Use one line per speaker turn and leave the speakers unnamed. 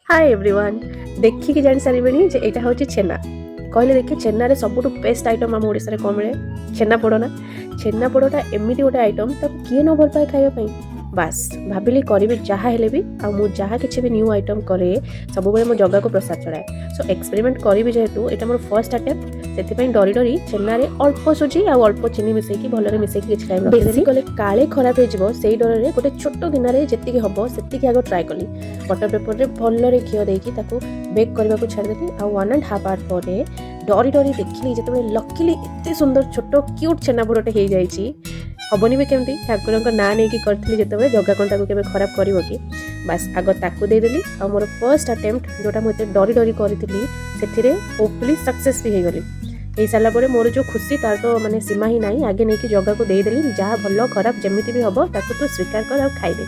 ହାଏ everyone. ଦେଖିକି ଜାଣିସାରିବେଣି ଯେ ଏଇଟା ହେଉଛି ଛେନା। କହିଲେ ଦେଖି, ଛେନାରେ ସବୁଠୁ ବେଷ୍ଟ ଆଇଟମ୍ ଆମ ଓଡ଼ିଶାରେ କ'ଣ ମିଳେ? ଛେନାପୋଡ଼ ନା? ଛେନାପୋଡ଼ଟା ଏମିତି ଗୋଟେ ଆଇଟମ୍, ତାକୁ କିଏ ନ ଭଲ ପାଏ ଖାଇବା ପାଇଁ? ବାସ୍, ଭାବିଲି କରିବି ଯାହା ହେଲେ ବି। ଆଉ ମୁଁ ଯାହା କିଛି ବି ନ୍ୟୁ ଆଇଟମ୍ କରେ, ସବୁବେଳେ ମୋ ଜଗାକୁ ପ୍ରସାଦ ଚଢ଼ାଏ। ସୋ ଏକ୍ସପେରିମେଣ୍ଟ କରିବି ଯେହେତୁ ଏଇଟା ମୋର ଫର୍ଷ୍ଟ ଆଟେମ୍ପ୍ଟ, ସେଥିପାଇଁ ଡରି ଡରି ଛେନାରେ ଅଳ୍ପ ସୁଜି ଆଉ ଅଳ୍ପ ଚିନି ମିଶେଇକି, ଭଲରେ ମିଶେଇକି କିଛି ଟାଇମ୍ ରଖିଦେଲି। କଲେ କାଳେ ଖରାପ ହେଇଯିବ, ସେଇ ଡରରେ ଗୋଟେ ଛୋଟ ଗିନାରେ ଯେତିକି ହେବ ସେତିକି ଆଗ ଟ୍ରାଏ କଲି। ବଟର ପେପରରେ ଭଲରେ ଘିଅ ଦେଇକି ତାକୁ ବେକ୍ କରିବାକୁ ଛାଡ଼ିଦେଲି। ଆଉ 1.5 ଆୱାର ପରେ ଡରି ଡରି ଦେଖିଲି ଯେତେବେଳେ, ଲକିଲି ଏତେ ସୁନ୍ଦର ଛୋଟ କ୍ୟୁଟ୍ ଛେନାପୋଡ଼ଟେ ହେଇଯାଇଛି। ହବନି ବି କେମିତି? ଠାକୁରଙ୍କ ନାଁ ନେଇକି କରିଥିଲି ଯେତେବେଳେ, ଜଗା କ'ଣ ତାକୁ କେବେ ଖରାପ କରିବ କି? ବାସ୍, ଆଗ ତାକୁ ଦେଇଦେଲି। ଆଉ ମୋର ଫର୍ଷ୍ଟ ଆଟେମ୍ପ୍ଟ ଯେଉଁଟା ମୁଁ ଏତେ ଡରି ଡରି କରିଥିଲି, ସେଥିରେ ହୋପଫୁଲି ସକ୍ସେସ୍ ବି ହେଇଗଲି। ହେଇସାରିଲା ପରେ ମୋର ଯେଉଁ ଖୁସି, ତାର ତ ମାନେ ସୀମା ହିଁ ନାହିଁ। ଆଗେ ନେଇକି ଜଗାକୁ ଦେଇଦେଲି। ଯାହା ଭଲ ଖରାପ ଯେମିତି ବି ହବ, ତାକୁ ତୁ ସ୍ୱୀକାର କର ଆଉ ଖାଇଦେ।